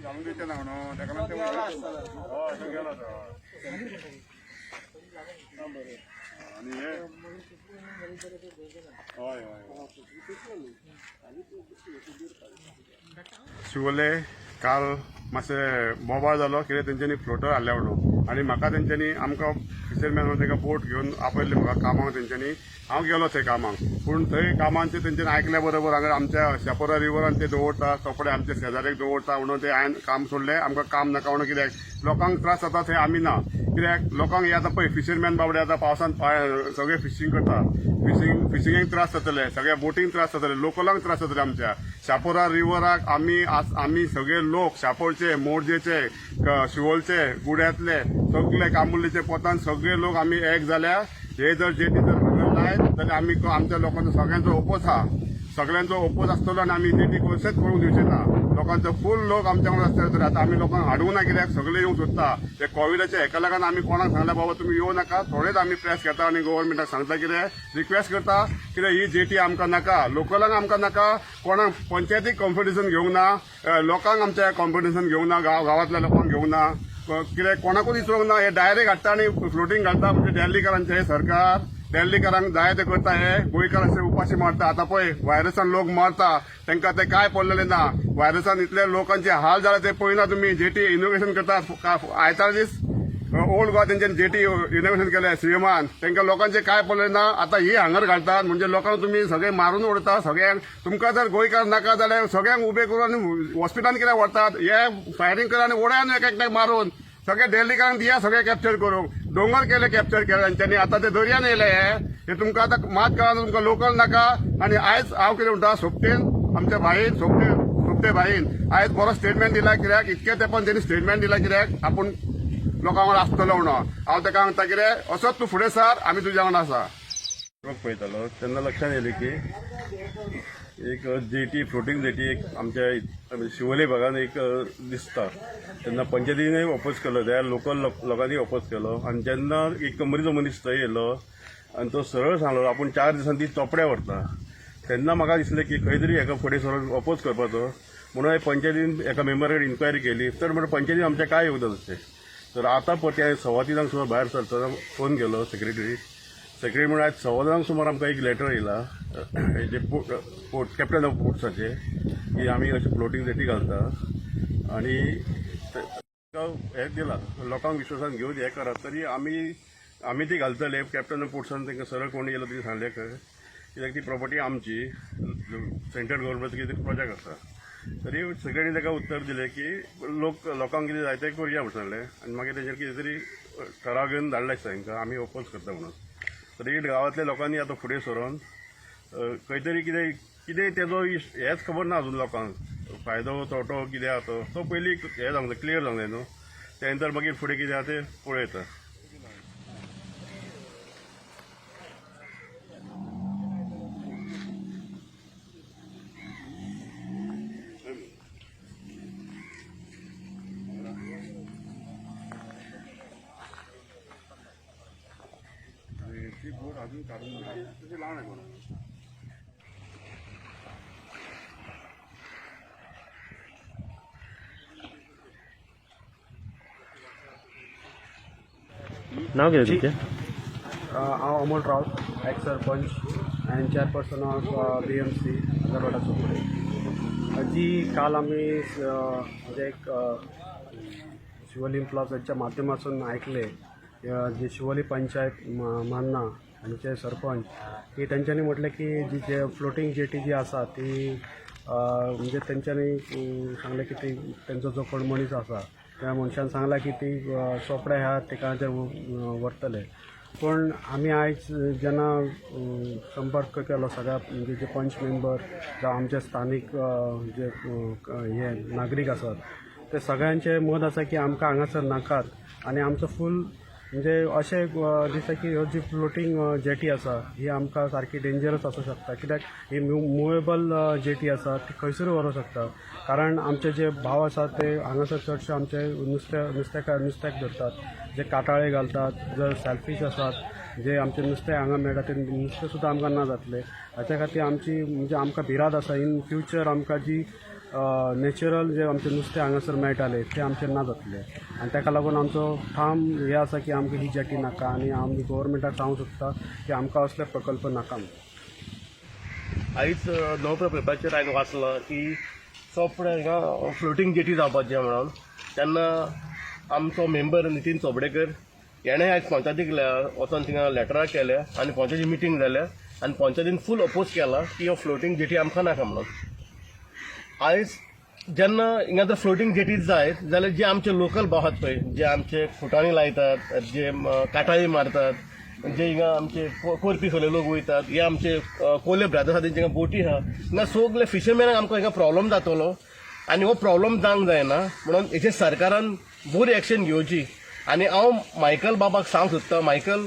घालून दिवचें ना म्हणून ताका लागून ते हय तो गेलो तो हय. आनी हे हय हय शिवोले काल मातशें बोबाळ जालो कित्याक तेंच्यांनी फ्लोटर हाडल्या म्हणून आनी म्हाका तेंच्यांनी आमकां फिशरमॅन म्हणून तांकां बोट घेवन आपयल्ले म्हाका कामाक तेंच्यांनी. हांव गेलो थंय कामाक, पूण थंय कामांचे तेंच्यांनी आयकल्या बरोबर हांगा आमच्या शापोरा रिवरान ते दवरता कपडे आमच्या शेजाऱ्याक दवरता म्हणून ते हांवें काम सोडलें. आमकां काम नाका म्हणून, कित्याक लोकांक त्रास जाता थंय आमी ना. कित्याक लोकांक हे आतां पळय फिशरमॅन बाबडे आतां पावसान सगळे फिशींग करता, फिशिंगेक त्रास जातले, सगळ्या बोटींक त्रास जातले, लोकलांक त्रास जातले. आमच्या शापोरा रिवराक आमी आमी सगळे लोक शापोरचे, मोरजेचे, शिवोलचे, गुड्यांतले सगळे, कामुर्लीचे, पोतान सगळे लोक आमी एक जाल्या हे जर जेटी जर हांगा लायत जाल्यार आमी आमच्या लोकांचो सगळ्यांचो ओपोज आहा, सगळ्यांचो ओपोज आसतलो आनी आमी जेटी कशेंच करूंक दिवचे ना. लोकांचो फूल लोक आमच्या वांगडा आसतले. आतां आमी लोकांक हाडूंक ना, कित्याक सगळे येवंक सोदता. ते कोविडाच्या हेका लागून आमी कोणाक सांगला बाबा तुमी येवं नाका, थोडेच आमी प्रेस घेता आनी गव्हर्मेंटाक सांगता, कितें रिक्वेस्ट करता कित्याक ही जेटी आमकां नाका, लोकलांक आमकां नाका, कोणाक पंचायतीक कॉम्पिटिशन घेवंक ना, लोकांक आमच्या कॉम्पिटिशन घेवंक ना, गांवांतल्या लोकांक घेवंक ना, कित्याक कोणाकूच विचारूंक ना. हे डायरेक्ट हाडटा आनी फ्लोटींग घालता. म्हणजे दिल्लीकारांचें हे सरकार दिल्लीकारांक जाय ते करता, हे गोंयकार अशे उपाशी मारता. आतां पळय व्हायरसान लोक मरता, तांकां ते काय पडलेले ना. व्हायरसान इतले लोकांचे हाल जाले ते पळयना तुमी. जेटी इनोग्रेशन करता आयतार दीस ओल्ड गोवा तेंच्यानी जेटी इनोग्रेशन केलें सीएमान, तांकां लोकांचे काय पडलें ना. आतां ही हांगर घालतात म्हणजे लोकांक तुमी सगळे मारून उडयता. सगळ्यांक तुमकां जर गोंयकार नाका जाल्यार सगळ्यांक उबे करून आनी हॉस्पिटलान कित्याक व्हरतात? हे फायरींग करा आनी उडया न्हू एक एकट्याक मारून. सगळे दिल्लीकारांक दिया सगळे कॅप्चर करूंक. दोंगर केले कॅप्चर केले तेंच्यांनी, आतां ते दर्यान येयले. हे तुमकां आतां मात कळना, तुमकां लोकल नाका. आनी आयज हांव कितें म्हणटा, सोपटेन आमच्या भाईन, सोपटे भाईन आयज बरो स्टेटमेंट दिला. कित्याक इतके तेंपान तेणी स्टेटमेंट दिला, कित्याक आपूण लोकां वांगडा आसतलो म्हणून. हांव ताका सांगता कितें, असोच तूं फुडें सर, आमी तुज्या वांगडा आसा. ट्रक पळयतालो तेन्ना लक्षात येयलें की एक जेटी, फ्लोटींग जेटी एक आमच्या शिवोले भागान एक दिसता. तेन्ना पंचायतीनय ओपोज केलो, त्या लोकल लोकांनी ओपोज केलो. आनी जेन्ना एक कमरीचो मनीस थंय येयलो आनी तो सरळ सांगलो आपूण 4 दिसांनी ती चोपड्या व्हरता, तेन्ना म्हाका दिसलें की खंय तरी हेका फुडें सरून ओपोज करपाचो म्हणून हांवें पंचायतीन एका मेंबरा कडेन इन्क्वायरी केली. तर म्हणून पंचायतीन आमच्या काय योगदान अशें. तर आतां परते 3:15 सुमार भायर सरतना फोन केलो सेक्रेटरी म्हणून आयज 2:15 सुमार आमकां एक लेटर येयला हेजे पोर्ट कॅप्टन ऑफ पोर्ट्साचे की आमी अशें फ्लोटींग जेटी घालता आनी हें दिला लोकांक विश्वासान घेवन हें करात. तरी आमी ती घालतले. कॅप्टन ऑफ पोर्ट्सान तांकां सरळ कोण येयलो ती सांगलें खंय, कित्याक ती प्रॉपर्टी आमची, सेंट्रल गव्हर्मेंटाचो कितें प्रोजेक्ट आसा. तरी सेक्रेटरीन ताका उत्तर दिलें की लोकांक कितें जाय तें करुया म्हूण सांगलें. आनी मागीर तेंचेर कितें तरी ठराव घेवन धाडले आसता तांकां आमी ओपोज करता म्हणून. तरी गांवांतल्या लोकांनी आतां फुडें सरून खंय तरी कितें कितें तेजो हेंच खबर ना अजून लोकांक, फायदो तोटो कितें आहा तो तो पयलीं हें जावंक जाय, क्लियर जावंक जाय न्हू. त्या नंतर मागीर फुडें कितें आहा तें पळयता. ती बोट अजून काढून तशी लहान आहे म्हणून. नाव कितें तुमचें? हांव Amol Raut, ex sarpanch and chairperson of BMC Agarwada Chopde. जी काल आमी म्हणजे एक शिवोली इन्फ्लॉसाच्या माध्यमातून आयकले, जे शिवोली पंचायत मान्ना हांचे सरपंच की तेंच्यांनी म्हटलें की जी जे फ्लोटींग जेटी जी आसा ती म्हणजे तेंच्यांनी सांगलें की ती तेंचो जो कोण मनीस आसा त्या मनशान सांगलां की ती चोपड्या ह्या ठिकाणाचेर व्हरतले. पूण आमी आयज जेन्ना संपर्क केलो सगळ्या म्हणजे जे पंच मेंबर जावं आमचे स्थानीक जे हे नागरीक आसात ते सगळ्यांचें मत आसा की आमकां हांगासर नाकात. आनी आमचो फूल म्हणजे अशें दिसता की ह्यो जी फ्लोटींग जेटी आसा ही आमकां सारकी डेंजरस आसूं शकता, कित्याक ही मुवेबल जेटी आसा ती खंयसरूय व्हरूंक शकता. कारण आमचे जे भाव आसात ते हांगासर चडशे आमचे नुस्त्याक धरतात, जे काटाळे घालतात, जे सेल्फीश आसात, जे आमचें नुस्तें हांगा मेळटा तें नुस्तें सुद्दां आमकां ना जातलें. हाच्या खातीर आमची म्हणजे आमकां भिरांत आसा इन फ्युचर आमकां जी नॅचरल जे आमचें नुस्तें हांगासर मेळटालें तें आमचें ना जातलें. आनी ताका लागून आमचो ठाम हें आसा की आमकां ही जेटी नाका आनी आमी गोवोरमेंटाक सांगूंक सोदता की आमकां असले प्रकल्प नाका म्हणून. आयज नवप्रभा पेपराचेर हांवें वाचलां की चोपड्या हिंगा फ्लोटींग जेटी जावपाची म्हणून. तेन्ना आमचो मेंबर नितीन चोपडेकर हेणें आयज पंचायतीक वचोन थिंगा लेटरां केल्या आनी पंचायती मिटींग जाल्या आनी पंचायतीन फूल अपोज केला की हो फ्लोटींग जेटी आमकां नाका म्हणून. आयज जेन्ना हिंगा जर फ्लोटींग जेटी जायत जाल्यार जे आमचे लोकल भाव आहात पळय, जे आमचे खुटाणी लायतात, जे काटाळी मारतात, जे हिंगा आमचे कोरपी सगळे लोक वयतात, हे आमचे कोले ब्रादर्स आहा तेंचे बोटी आहा, हिंगा सगळे फिशरमॅनाक आमकां हिंगा प्रॉब्लम जातलो आनी हो प्रॉब्लम जावंक जायना म्हणून हेचेर सरकारान बरी एक्शन घेवची. आनी हांव मायकल बाबाक सांगूंक सोदतां, मायकल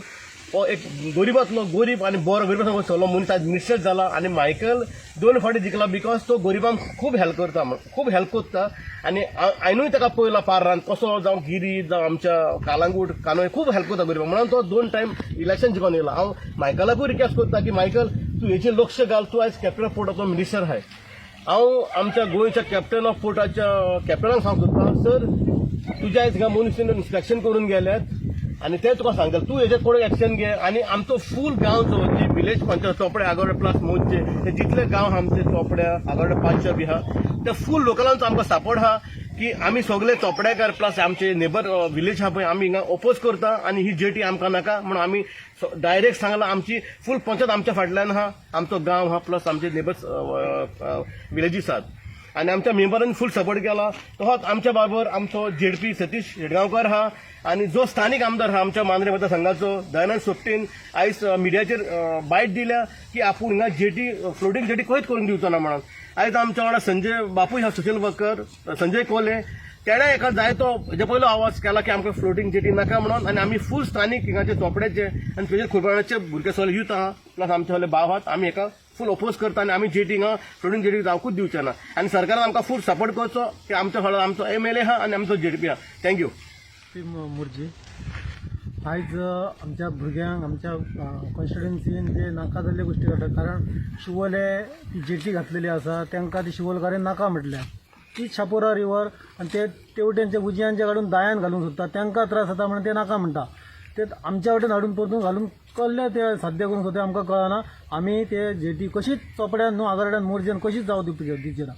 हो एक गरिबांतलो गरीब आनी बरो गरिबा सगलो मनीस आज मिनिस्टर जाला आनी मायकल दोन फावटी जिखला because तो गरिबांक खूब हेल्प करता, खूब हेल्प करता. आनी हांवेनूय ताका पळयला पार्रान कसो, जावं गिरी जावं आमच्या कालांगूट कानोय खूब हेल्प करता गरिबांक, म्हणून तो दोन टायम इलेक्शन जिखून येयला. हांव मायकलाकूय रिक्वेस्ट करता की मायकल तूं हेचेर लक्ष घाल, तूं आयज कॅप्टन ऑफ पोर्टाचो मिनिस्टर आहाय. हांव आमच्या गोंयच्या कॅप्टन ऑफ पोर्टाच्या कॅप्टनाक सांगूंक सोदता, सर तुज्या आयज हिंगा मनीस इन्स्पेक्शन करून गेल्यात आनी ते तुका सांगतले तूं हेजेर कोण एक्शन घे. आनी आमचो फूल गांवचो जी विलेज पंचायत चोपड्या आगोड्या प्लस मोदचे ते जितले गांव आहा आमचे चोपड्या आगोड्या पांचशे बी आहा ते फूल लोकलांचो आमकां सपोर्ट आहा की आमी सगळे चोपड्याकार प्लस आमचे नेबर विलेज आहा पळय आमी हिंगा ओपोज करता आनी ही जेटी आमकां नाका म्हणून आमी डायरेक्ट सांगला. आमची फूल पंचायत आमच्या फाटल्यान आहा, आमचो गांव आहा प्लस आमचे नेबर्स विलेजीस आहात आनी आमच्या मेंबरान फूल सपोर्ट केला. तसोच आमच्या बरोबर आमचो झेडपी सतीश शेटगांवकर आहा आनी जो स्थानीक आमदार आहा आमच्या मांद्रे मतदारसंघाचो दयानंद सोपटेन आयज मिडियाचेर बायट दिल्या की आपूण हिंगा जेटी फ्लोटींग जेटी खंयच करून दिवचो ना म्हणून. आयज आमच्या वांगडा संजय बापूय आहा, सोशल वर्कर संजय कोले, तेणें एका जायतो हेजे पयलो आवाज केला की आमकां फ्लोटींग जेटी नाका म्हणून. आनी आमी फूल स्थानीक हिंगाचे चोपड्याचे आनी स्पेशल खुरबाणाचे भुरगे सगळे यूथ आहा प्लस आमचे सगळे भाव आहात, आमी हेका फूल ओपोज करता आनी आमी जेटी हिंगा फ्लोटींग जेटी जावकूच दिवचे ना. आनी सरकारान आमकां फूल सपोर्ट करचो की आमच्या फळ आमचो एमएलए आहा आनी आमचो झेडपी आहा. Thank you. Morjim आयज आमच्या भुरग्यांक आमच्या कॉन्स्टिट्युएन्सीन जे नाका जाल्ले गोश्टी घडटा, कारण शिवोले ती जेटी घातलेली आसा तांकां ती शिवोलकारांनी नाका म्हटल्या. ती शापोरा रिवर आनी ते तेवटेनच्या उजयांचे काडून दायान घालूंक सोदता, तांकां त्रास जाता म्हणून ते नाका म्हणटा. ते आमच्या वटेन हाडून परतून घालून कसले ते साध्य करूंक सोदता आमकां कळना. आमी ते जेटी कशीच चोपड्यान न्हू आगरड्यान मोरजेन कशीच जावं दिवची ना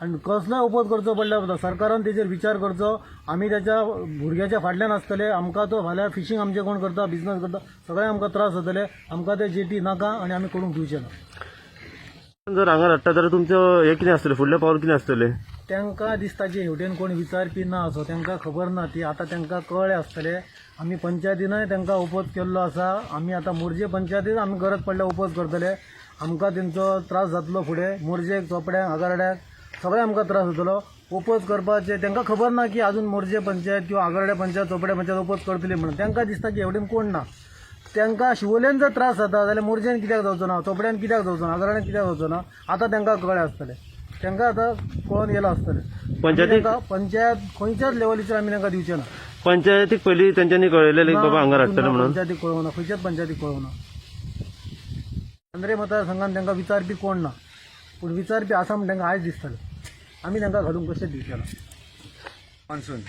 आनी कसलोय ओपोज करचो पडल्यार जाता. सरकारान तेजेर विचार करचो. आमी त्याच्या भुरग्याच्या फाटल्यान आसतले. आमकां तो फाल्यां फिशींग आमचें कोण करता, बिजनस करता, सगळे आमकां त्रास जातले. आमकां ते जेटी नाका आनी आमी करूंक दिवचे ना. जर हांगा हाडटा जाल्यार तुमचें हें कितें आसतलें, फुडलें पावल कितें आसतलें? तांकां दिसता की हेवटेन कोण विचारपी ना असो, तांकां खबर ना ती आतां तांकां कळ्ळें आसतलें. आमी पंचायतीनय तांकां ओपोज केल्लो आसा. आमी आतां मोरजे पंचायतीन आमी गरज पडल्यार ओपोज करतले. आमकां तेंचो त्रास जातलो फुडें, मोरजेक चोपड्यांक आगारड्याक सगळें आमकां त्रास जातलो. ओपोज करपाचें तांकां खबर ना की आजून मोरजे पंचायत किंवा आगरड्या पंचायत चोपड्या पंचायत ओपोज करतली म्हणून. तांकां दिसता की हेवटेन कोण ना. तांकां शिवोलेन जर त्रास जाता जाल्यार मोरजेन कित्याक जावचो ना, चोपड्यान कित्याक जावचो ना, आगरड्यान कित्याक जावचो ना, आतां तांकां कळ्ळें आसतलें. तांकां आतां कळोन गेलां आसतलें. पंचायत खंयच्याच लेवलीचेर आमी तांकां दिवचे ना. पंचायतीक पयलीं तेंच्यांनी कळयलेलें की बाबा हांगा हाडटले म्हणून? पंचायतीक कळोवना, खंयच्याच पंचायतीक कळोवना. मांद्रे मतदारसंघान तांकां विचारपी कोण ना, पूण विचारपी आसा म्हण तांकां आयज दिसतलें. आमी तांकां घालूंक कशें दिवचे ना. मान्सून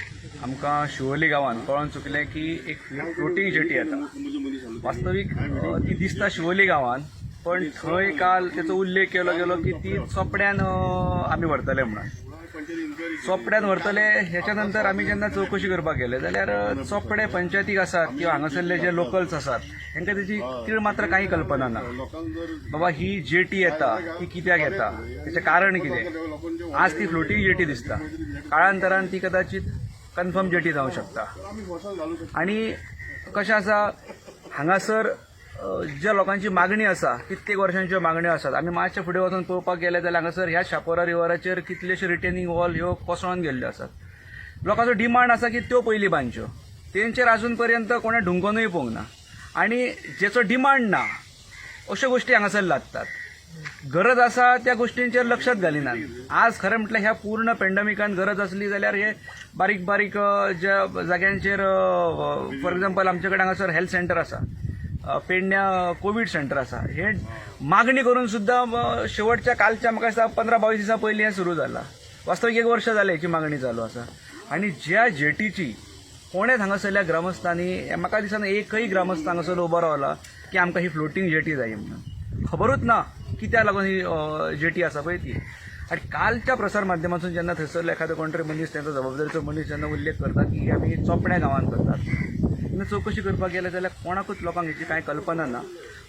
आमकां शिवोली गांवांत कळोन चुकलें की एक फ्लोटींग जेटी येता. वास्तवीक ती दिसता शिवोली गांवांत, पण थंय काल तेचो उल्लेख केलो गेलो की ती चोपड्यान आमी व्हरतले म्हणून. चोपड्यान व्हरतले हेच्या नंतर आमी जेन्ना चवकशी करपाक गेले जाल्यार चोपडे पंचायतीक आसात किंवा हांगासरले जे लोकल्स आसात तांकां तेची तीळ मात्र काही कल्पना ना. बाबा ही जेटी येता ती कित्याक येता, तेचें कारण कितें. आज ती फ्लोटींग जेटी दिसता, काळांतरान ती कदाचित कन्फर्म जेटी जावं शकता. आनी कशें आसा हांगासर ज्या लोकांची मागणी आसा, कित्येक वर्सांच्यो मागण्यो आसात, आमी मातशें फुडें वचून पळोवपाक गेले जाल्यार हांगासर ह्या शापोरा रिवराचेर कितलेशे रिटेनिंग वॉल ह्यो कोसळून गेल्ल्यो आसात. लोकांचो डिमांड आसा की त्यो पयलीं बांदच्यो, तेंचेर आजून पर्यंत कोणें ढुंकोनूय पळोवंक ना. आनी जेचो डिमांड ना अश्यो गोश्टी हांगासर लागतात. गरज आसा त्या गोश्टींचेर लक्षात घालिनात. आज खरें म्हटल्यार ह्या पूर्ण पेंडमिकान गरज आसली जाल्यार हे बारीक बारीक ज्या जाग्यांचेर, फॉर एग्जाम्पल आमचे कडेन हांगासर हेल्थ सेंटर आसा, पेडण्या कोवीड सेंटर आसा, हे मागणी करून सुद्दां शेवटच्या कालच्या म्हाका दिसता 15-22 दिसां पयलीं हें सुरू जालां. वास्तवीक एक वर्ष जालें हेची मागणी चालू आसा. आनी ज्या जेटीची कोणेच हांगासरल्या ग्रामस्थांनी, म्हाका दिसना एकय ग्रामस्थ हांगासर उबो रावला की आमकां ही फ्लोटींग जेटी जाय म्हणून. खबरूच ना कित्याक लागून ही जेटी आसा पळय ती. आनी कालच्या प्रसार माध्यमांतून जेन्ना थंयसरलो एखादो कोण तरी मनीस, तांचो जबाबदारीचो मनीस जेन्ना उल्लेख करता की आमी चोपड्या गांवांत करतात, तेन्ना चवकशी करपाक गेले जाल्यार कोणाकूच लोकांक हेची कांय कल्पना ना.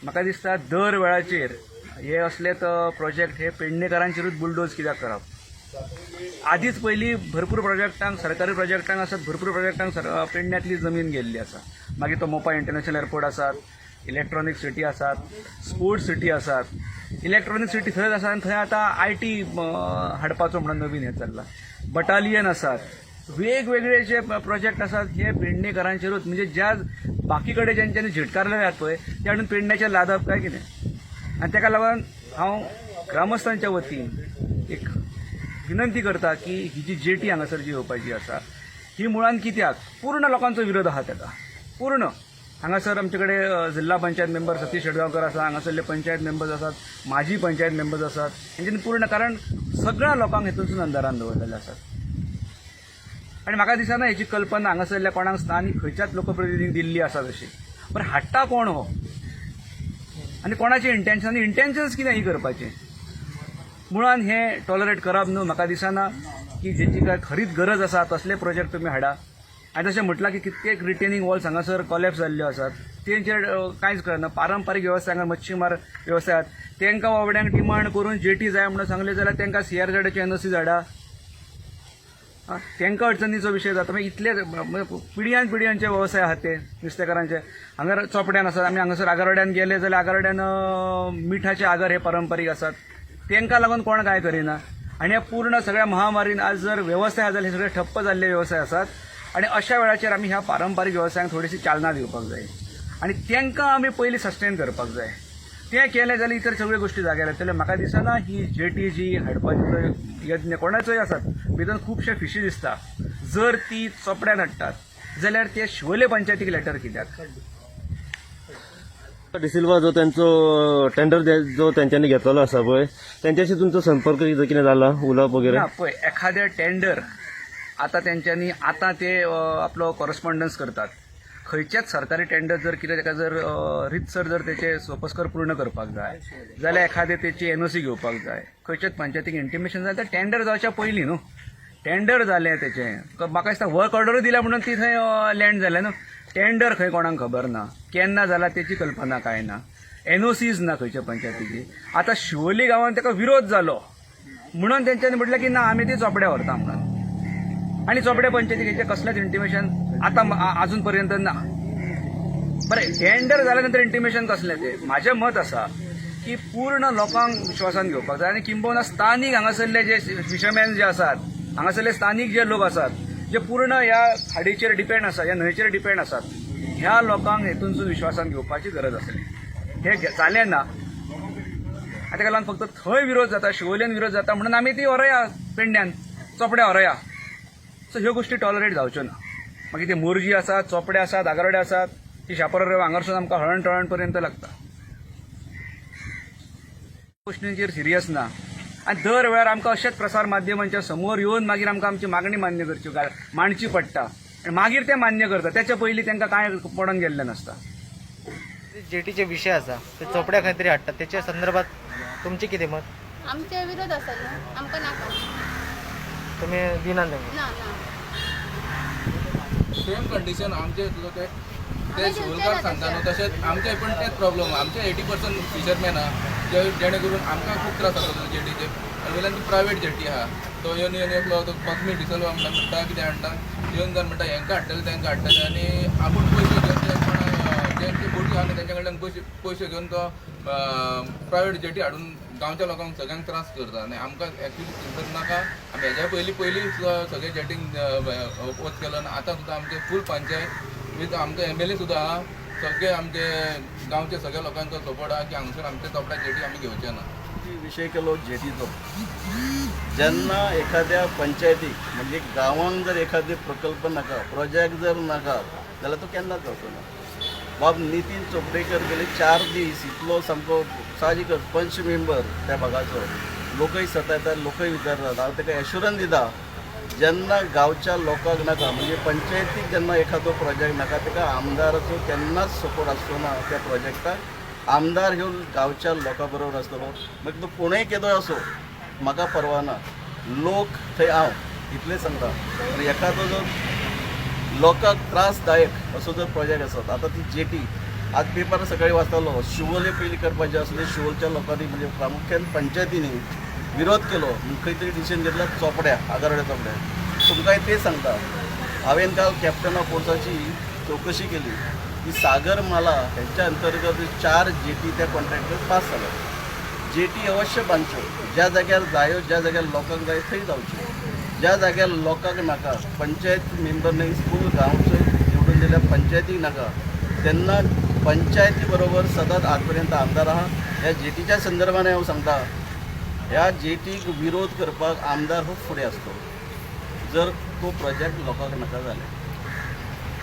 म्हाका दिसता दर वेळाचेर हे असलेच प्रोजेक्ट हे पेडणेकारांचेरूच बुलडोज कित्याक करप. आदीच पयलीं भरपूर प्रोजेक्टांक, सरकारी प्रोजेक्टांक आसात, भरपूर प्रोजेक्टांक पेडण्यांतली जमीन गेल्ली आसा. मागीर तो मोपा इंटरनॅशनल एअरपोर्ट आसात, इलेक्ट्रॉनीक सिटी आसात, स्पोर्ट्स सिटी आसात. इलेक्ट्रॉनीक सिटी थंयच आसा आनी थंय आतां IT हाडपाचो म्हणून नवीन हें चल्लां. बटालियन आसात, वेगवेगळे जे प्रोजेक्ट आसात हे पेडणेकारांचेरूच, म्हणजे ज्या बाकी कडेन जेंच्यांनी झिटकारले आहात पळय ते हाडून पेडण्याचेर लादप काय कितें. आनी ताका लागून हांव ग्रामस्थांच्या वतीन एक विनंती करता की ही जी जेटी हांगासर जी येवपाची आसा ही मुळान कित्याक पूर्ण लोकांचो विरोध आहा ताका पूर्ण. हांगासर आमचे कडेन जिल्हा पंचायत मेंबर सतीश शेटगांवकर आसा, हांगासरले पंचायत मेंबर्स आसात, माजी पंचायत मेंबर्स आसात, हेंच्यांनी पूर्ण, कारण सगळ्या लोकांक हेतूनसून अंदारान दवरलेले आसात. आनी म्हाका दिसना हेची कल्पना हांगासरल्या कोणाक स्थानीक खंयच्याच लोकप्रतिनिधींक दिल्ली आसा तशी. पण हाडटा कोण हो आनी कोणाचें इंटेन्शन, आनी इंटेन्शन्स कितें ही करपाचें, मुळान हें टॉलरेट करप न्हू. म्हाका दिसना की जेची काय खरीच गरज आसा तसले प्रोजेक्ट तुमी हाडा. आनी तशें म्हटलां की कितकेक रिटेनिंग वॉल्स हांगासर कॉलेप्स जाल्ल्यो आसात तेंचेर कांयच कळना. पारंपारीक वेवसाय हांगा मच्छीमार वेवसाय आहात तेंकां बाबड्यांक डिमांड करून जेटी जाय म्हणून सांगलें जाल्यार तेंकां सीआरझेडाची एनओसी हाडा, तेंकां अडचणीचो विशय जाता. मागीर इतले पिढयान पिढयांचे वेवसाय आहात ते नुस्तेकारांचे. हांगा चोपड्यान आसात, आमी हांगासर आगारवाड्यान गेले जाल्यार आगारवाड्यान मिठाचे आगर हे पारंपारीक आसात, तेंकां लागून कोण कांय करिना. आनी ह्या पूर्ण सगळ्या महामारीन आज जर वेवसाय आहा जाल्यार हे सगळे ठप्प जाल्ले वेवसाय आसात. आनी अशा वेळाचेर आमी ह्या पारंपारीक वेवसायांक थोडीशी चालना दिवपाक जाय आनी तेंकां आमी पयलीं सस्टेन करपाक जाय. तें केलें जाल्यार इतर सगळ्यो गोश्टी जाग्यार येतल्यो. म्हाका दिसना ही जेटी जी हाडपाचो यत्न कोणाचोय आसात भितर खुबशे फिशी दिसता. जर ती चोपड्यान हाडटात जाल्यार ते शिवोले पंचायतीक लेटर कित्याक? डिसिल्वा जो त्यांचो टेंडर जो त्यांच्यानी घेतलेलो आसा पळय तेंच्याशी तुमचो संपर्क कितें जाला, उलोवप वगैरे? ना, पळय एखादें टेंडर आतां तेंच्यांनी आतां ते आपलो कॉरस्पॉन्डन्स करतात. खंयचेच सरकारी टेंडर जर कितें ताका जर रितसर जर तेचे सोपस्कर पूर्ण करपाक जाय जाल्यार एखादें तेची एनओसी घेवपाक जाय, खंयच्याच पंचायतीक इंटिमेशन जाय, तर टेंडर जावच्या पयलीं न्हू. टेंडर जालें तेचें, म्हाका दिसता वर्क ऑर्डरूय दिल्या म्हणून ती थंय लँड जालें न्हू. टेंडर खंय कोणाक खबर ना, केन्ना जाला तेची कल्पना कांय ना, एनओसीज ना खंयच्या पंचायतीची. आतां शिवोली गांवांत ताका विरोध जालो म्हणून तेंच्यांनी म्हटलें की ना आमी ती चोपड्या व्हरता म्हणून. आनी चोपड्या पंचायतीक हेचें कसलेंच इंटिमेशन आतां अजून पर्यंत ना. बरें, टेंडर जाल्या नंतर इंटिमेशन कसलें तें? म्हाजें मत आसा की पूर्ण लोकांक विश्वासान घेवपाक जाय आनी किंबहुना स्थानीक हांगासरले जे फिशरमॅन जे आसात, हांगासरले स्थानीक जे लोक आसात जे पूर्ण ह्या खाडीचेर डिपेंड आसा, ह्या न्हंयचेर डिपेंड आसात, ह्या लोकांक हेतूनसून विश्वासान घेवपाची गरज आसली. हें जालें ना. आनी ताका लागून फक्त थंय विरोध जाता, शिवोलेन विरोध जाता म्हणून आमी ती व्हरया पेडण्यान चोपड्या व्हरया. सो ह्यो गोश्टी टॉलरेट जावच्यो ना. मागीर ते मोरजी आसात, चोपडे आसात, आगारोडे आसात, ती शापोरा रेंव हांगारसून आमकां हळण टळण पर्यंत लागता. गोश्टींचेर सिरियस ना आनी दर वेळार आमकां अशेंच प्रसार माध्यमांच्या समोर येवन मागीर आमकां आमची मागणी मान्य करची मांडची पडटा आनी मागीर ते मान्य करता. त्याच्या पयलीं तांकां कांय पडोन गेल्लें नासता. जेटीचे विषय आसा ते चोपड्या खंय तरी हाडटात, त्याच्या संदर्भात तुमचें कितें मत? आमचे विरोध आसा न्हू, आमकां नाका. तुमी दिनात तांकां? ना ना. सेम कंडिशन आमचे सुद्दां ते आमी ते शिवोलकार दिवचे ना. सांगता न्हू, तशेंच आमचे पण तेच प्रॉब्लम. आमचे 80% फिशरमॅन आहा जे जेणे करून आमकां खूब त्रास जाता जेटीचे. आनी वयल्यान ती प्रायवेट जेटी आहा. तो येवन येवन एकलो तो कॉस्मी डिसल्वा म्हणटा म्हणटा कितें हाडटा येवन जावन म्हणटा हेंकां हाडटले तेंकां हाडटले आनी आपूण पयशे घेवन ते कोणा जेंचे बोटी आहा न्हू तेंच्या कडल्यान पयशे पयशे घेवन तो प्रायवेट जेटी हाडून गांवच्या लोकांक सगळ्यांक त्रास करता. आनी आमकां एक्चुली थंयसर नाका. आमी हेज्या पयलीं पयलीं सुद्दां सगळे जेटींक अपोज केलो आनी आतां सुद्दां आमचे फूल पंचायत वीथ आमचे एमएलए सुद्दां आहा, सगळे आमचे गांवचे सगळ्या लोकांचो सपोर्ट आहा की हांगसर आमचे चोपडा जेटी आमी घेवचे ना. विशय केलो जेटीचो. जेन्ना एखाद्या पंचायतीक म्हणजे गांवांक जर एखादे प्रकल्प नाका, प्रोजेक्ट जर नाका जाल्यार तो केन्नाच जावचो ना. बाब नितीन चोपडेकर गेले 4 दीस इतलो सामको साहजिकच पंच मेंबर त्या भागाचो लोकय सतायतात, लोकय विचारतात. हांव ताका एश्युरन्स दिता, जेन्ना गांवच्या लोकांक नाका म्हणजे पंचायतीक जेन्ना एखादो प्रोजेक्ट नाका ताका आमदाराचो केन्नाच सपोर्ट आसचो ना. त्या प्रोजेक्टाक आमदार ह्यो गांवच्या लोकां बरोबर आसतलो, मागीर तो कोणूय केदोय आसूं म्हाका परवा ना. लोक थंय हांव इतलें सांगता. आनी एखादो जर लोकांक त्रासदायक असो जर प्रोजेक्ट आसत, आतां ती जेटी आज पेपर सकाळी वाचतालो, शिवोले पयलीं करपाचें आसलें, शिवोलच्या लोकांनी म्हणजे प्रामुख्यान पंचायतींनी विरोध केलो म्हूण खंय तरी डिसिजन घेतला चोपड्या, आगारवाड्या चोपड्या. तुमकांय तें सांगता, हांवें काल कॅप्टन ऑफ पोर्ट्साची चवकशी केली की सागरमाला हेच्या अंतर्गत 4 जेटी त्या कॉन्ट्रॅक्टर पास जाल्या. जेटी अवश्य बांदच्यो, ज्या जाग्यार जायो, ज्या जाग्यार लोकांक जाय थंय जावच्यो, ज्या जाग्यार लोकांक नाका, पंचायत मेंबर न्ही फूल गांवचो निवडून दिल्या पंचायतीक नाका, तेन्ना पंचायती बरोबर सदांच आजपर्यंत आमदार आहा. ह्या जेटीच्या संदर्भान हांव सांगता, ह्या जेटीक विरोध करपाक आमदार हो फुडें आसतलो जर तो प्रोजेक्ट लोकांक नाका जाल्यार.